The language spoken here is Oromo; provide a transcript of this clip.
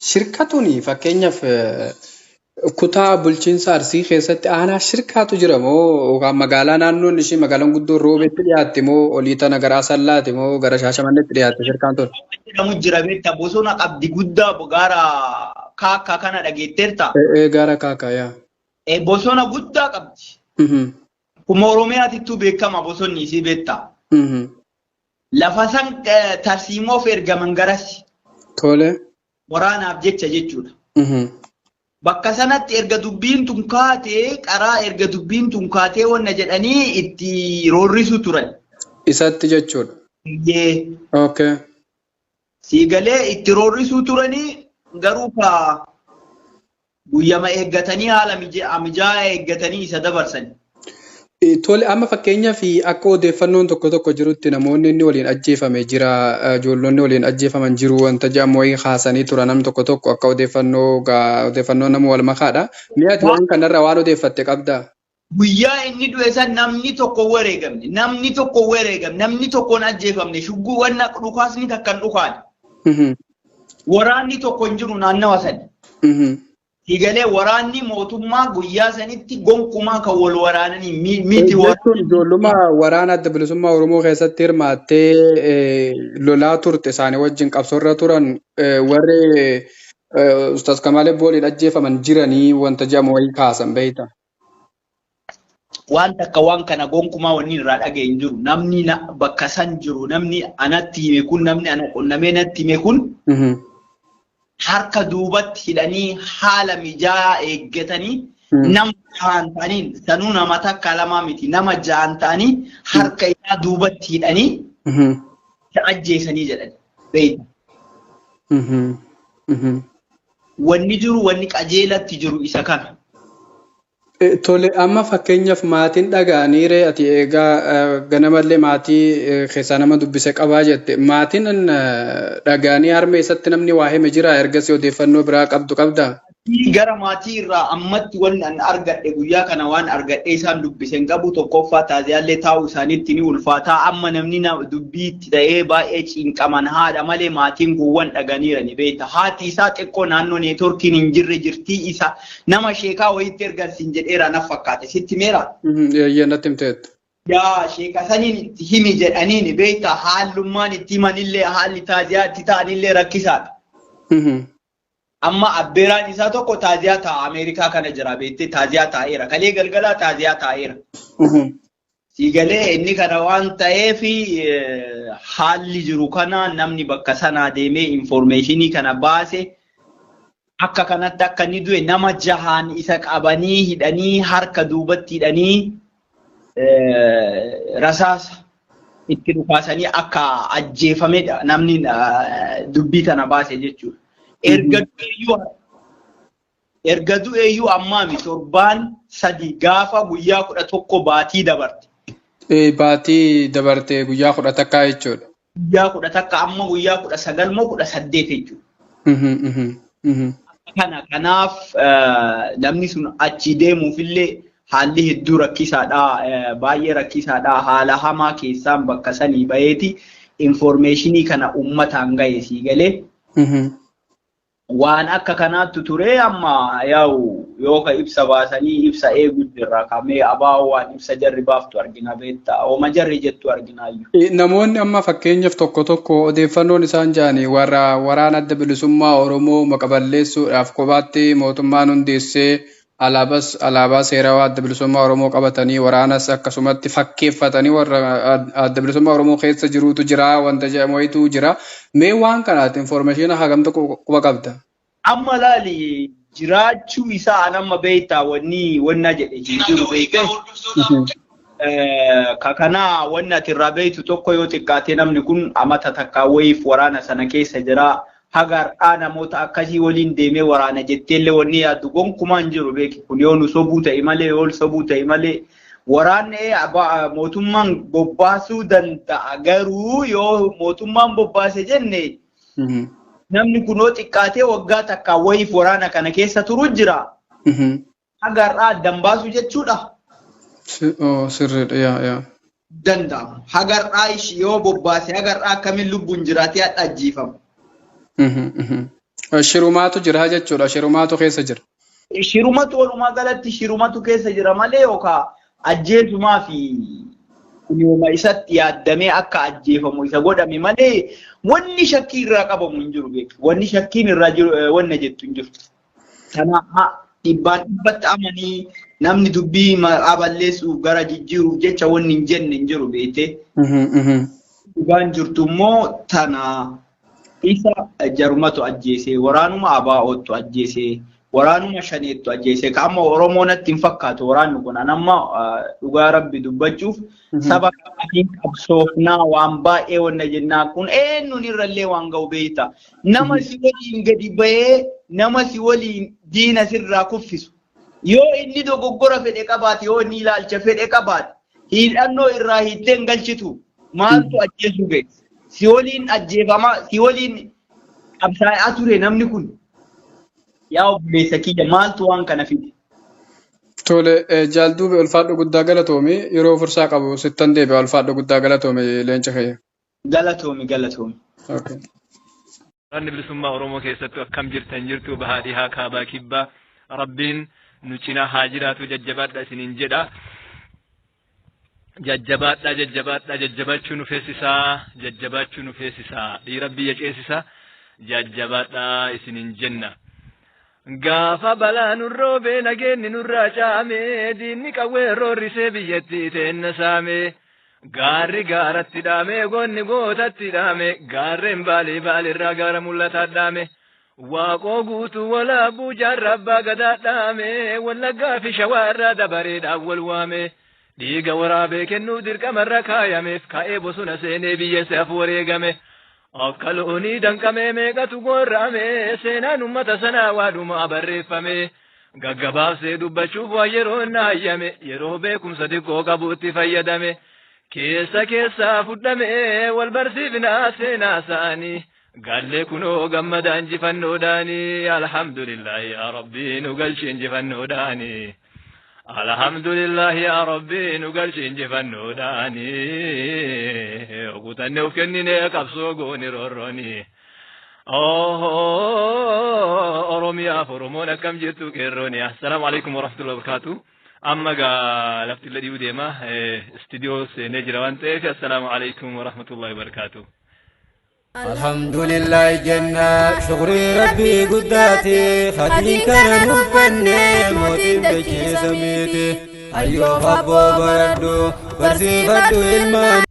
Shirkatuun fakkeenyaaf kutaa bulchiinsa Arsii keessatti aanaa Shirkaatu jira moo yookaan magaalaa naannoon ishii magaalaan guddoon Roobeetti dhiyaatti moo olii tana gara Asallaati moo gara Shaashamanneetti dhiyaatti Shirkaan tun? Jedhamu jira beektaa, bosona qabdi guddaa, gaara Kaakkaa kana dhageetteerta. Ee, gaara Kaakaa yaa. Bosona guddaa qabdi. Kuma Oromiyaatittuu beekama bosonni isii beektaa. Lafa san tarsiimoof ergaman garas. Tole. Waraanaaf jecha jechuudha. Bakka sanatti erga dubbiin tun kaatee, qaraa erga dubbiin tun kaatee wanna jedhanii itti roorrisu turan. Isatti jechuudha. Iyyee. Okay. Siigalee itti roorrisuu turanii, garuu ka guyyama eeggatanii, haala mijaa'aa eeggatanii isa dabarsan. Tole, amma fakkeenyaaf akka odeeffannoon tokko tokko jirutti namoonni inni waliin ajjeefame jira, ijoollonni waliin ajjeefaman jiru wanta jedhamu wayii kaasanii tura namni tokko tokko, akka odeeffannoo odeeffannoo nama wal makaadha. Mi'a ati waan kanarraa waan odeeffatte qabdaa? Guyyaa inni du'e san namni tokko wareegamne, namni tokko wareegamne, namni tokko hin ajjeefamne, shugguu wanna dhukaasni takka hin dhukaane. Waraanni tokko hin jiru naannawa sani. Siigalee, waraanni mootummaa guyyaa sanitti gonkumaa kan wal waraananii miti. Jechuun ijoolluma waraana Adda Bilisummaa Oromoo keessatti hirmaattee lolaa turte, isaanii wajjin qabsoorra turan, warri Ustaaz Kamaal Ebboo waliin ajjeefaman jiranii wanta jedhamu wayii kaasan beekta. Waan takka waan kana gonkumaa wanni irraa dhaga'e hin jiru. Namni bakka san jiru, namni anatti hime kun, namni ana qunnamee natti hime kun, harka duubatti hidhanii, haala mijaa'aa eeggatanii, nama ja'an ta'anii, sanuu nama takka lamaa miti, nama ja'an ta'anii harka isaa duubatti hidhanii isa ajjeesanii jedhan. Beekta. Wanni jiru, wanni qajeelatti jiru isa kana. Tole, amma fakkeenyaaf maatiin dhaga'anii ree, ati egaa ganamallee maatii keessaa nama dubbise qabaa jette, maatiin dhaga'anii harmee isatti namni waa hime jira? Ergasii odeeffannoo biraa qabdu qabdaa? Gara maatii irraa ammatti wanni an argadhe, guyyaa kana waan argadhe isaan dubbise hin qabu. Tokkoffaa, taaziyaallee taa'uu isaaniitti ni ulfaataa. Amma namni dubbii itti ta'ee baay'ee cinqaman haadha malee maatiin kuuwwan dhaganiirani beekta. Haati isaa xiqqoo naannoo neetworkiin hin jirre jirtii, isa nama sheekaa wayiitti ergan siin jedheera naf fakkaate, sitti meera. Eeyyee, natti himteettu. Yaa, sheeka saniin itti himi jedhaniini beekta, haallummaan itti himanillee, haalli taaziyaa itti ta'anillee rakkisaadha. Amma abbeeraan isaa tokko taaziyaa taa'a, Ameerikaa kana jira beektee, taaziyaa taa'eera. Kalee galgalaa taaziyaa taa'eera. Siigalee, inni kana waan ta'eef haalli jiru kana namni bakka sanaa deemee information kana baase, akka kanatti akka inni du'e, nama jahaan isa qabanii hidhanii, harka duubatti hidhanii, rasaasa itti dhukaasanii akka ajjeefamedha namni dubbii tana baase jechuudha. Erga du'eeyyuu ammaami torbaan 3, gaafa guyyaa 11 baatii dabarte. Baatii dabarte guyyaa 11 jechuudha. Guyyaa 11, amma guyyaa 19 moo 18 jechuudha. Kanaaf namni sun achi deemuufillee haalli hedduu rakkisaadha. Baay'ee rakkisaadha. Haala hamaa keessaan bakka sanii baheeti information kana uummataan gahe, sii galee. Waan akka kanaatti ture. Amma yaa'u yoo ka ibsa baasanii ibsa eeguu jirra. Kamee abaa'oo waan ibsa jarri baaftu argina beektaa. Ooma jarri jettu arginaayyuu. Namoonni amma fakkeenyaaf tokko tokko odeeffannoon isaan jedhanii warra waraana Adda Bilisummaa Oromoo maqaballeessuudhaaf kophaatti mootummaan hundeessee, alaabas alaabaa seerawaa Adda Bilisummaa Oromoo qabatanii, waraanas akkasumatti fakkeeffatanii warra Adda Bilisummaa Oromoo keessa jirutu jira wanta jedhamu wayitu jira. Mee waan kanaatti information hagam tokko quba qabda? Amma laali, jiraachuu isaa an amma beektaa wanni wanna jedhe hin jiru beektee. Ka kanaa wanni ati irraa beektu tokko, yoo xiqqaate namni kun amata takkaa wayiif waraana sana keessa jira. Haga har'aa namoota akkasii waliin deemee waraana jetteellee wanni yaaddu gonkumaa hin jiru beeki. Kun yoo nu sobuu ta'e malee, yoo sobuu ta'e malee, waraanni mootummaan bobbaasuu danda'a. Garuu yoo mootummaan bobbaase jenne, namni kun yoo xiqqaatee waggaa takkaa wayiif waraana kana keessa turu jira. Haga har'aa addan baasu jechuudha. Sirriidha, yaa yaa. Danda'amu. Haga har'aa yoo bobbaase, haga har'aa akkamiin lubbuun jiraatee hadha ajjeefamu? Shirumaatu jira jechuudha. Shirumaatu keessa jira. Shirumatu walumaa galatti shirumatu keessa jira malee yookaan ajjeesumaa fi yooma isatti yaaddamee akka ajjeefamu isa godhame malee wanni shakkii irraa qabamu hin jiru beeku. Wanni shakkiin irraa jiru wanna jettu hin jiru. Kanaaf dhibbaan dhibbatti amanii namni dubbii maqaa balleessuuf gara jijjiiruuf jecha wanni hin jenne hin jiru beekte. Dhugaan jirtu immoo tana isa jarumatu ajjeese, waraanuma ABO'tu ajjeese, waraanuma shaneettu ajjeese. Ka amma Oromoo natti hin fakkaatu waraanni kun. An amma dhugaa Rabbi dubbachuuf saba kanaatiin qabsoofnaa waan baay'ee wanna jennaa kun eenyuun irrallee waan ga'u beekta. Nama si waliin gadi bahee nama si waliin diina sirraa kuffisu. Yoo inni dogoggora fedhe qabaate, yoo inni ilaalcha fedhe qabaate, hidhannoo irraa hiittee hin galchitu. Maaltu ajjeesuu ga'e? Si waliin ajjeefamaa, si waliin qabsaa'aa ture namni kun. Yaa obboleessa kiyya, maaltu waan kana fide? Tole, Jaalduube, ulfaadhu, guddaa galatoomi. Yeroo fursaa qabu sittan deebi'a. Ulfaadhu, guddaa galatoomi, leenca kiyya. Galatoomi, galatoomi. Okay. Waraanni bilisummaa Oromoo keessattuu akkam jirtan? Jirtu bahaa, dhihaa, kaabaa, kibbaa, Rabbiin nu cinaa haa jiraatu. Jajjabaadha isiniin jedha. Jajjabaadha, jajjabaadha, jajjabaachuu nu feesisaa, jajjabaachuu nu feesisaa, dhiira biyya ceesisaa, jajjabaadha isiniin jenna. Gaafa balaa nurroobee nageenyi nurraa caame, diinni qawwee roorrisee biyyattii teenna saame. Gaarri gaaratti dhaame, goonni gootatti dhaame, gaarreen baalee baalirraa gaara mul'ataa dhaame. Waaqoo guutuu walaabuu jaarraa abbaa gadaa dhaame, Wallaggaa fi Shawaa irraa dabareedhaan wal waame. Dhiiga waraabee kennuuf dirqamarra kaayameef ka'ee bosona seenee biyya isaaf wareegame. Akka loonii danqamee meeqatu gorra'ame, seenaan uummata sanaa waadhumaa barreeffame. Gaggabaabsee dubbachuuf waan yeroo inni hayyame, yeroo beekumsa xiqqoo qabutti fayyadame. Keessa keessaa fudhame wal barsiifnaa seenaa isaanii. Gallee kunoo gammada injifannoodhaanii, alhamdulillah yaa Rabbii nu galchi injifannoodhaanii. Alhamdulillah yaa Rabbii nu galchi injifannoodhaanii. Kutannee of kenninee qabsoo gooni roorroonii. Oromiyaaf Oromoon akkam jirtu qeerrooni? Assalaamu alaikum warahmatullahi wabarakatuh. Amma gaa lafti illee dhiyuu deema. Istiidiyoo seenee jira waan ta'eef, assalaamu alaikum warahmatullahi wabarakatuh. Alhamdulillah jenna, shukrii Rabbii guddaati, khadiin kana nuuf kenne mootiin dachee samiiti. Hayyoof abboo baradhu, barsiifadhu ilmaan.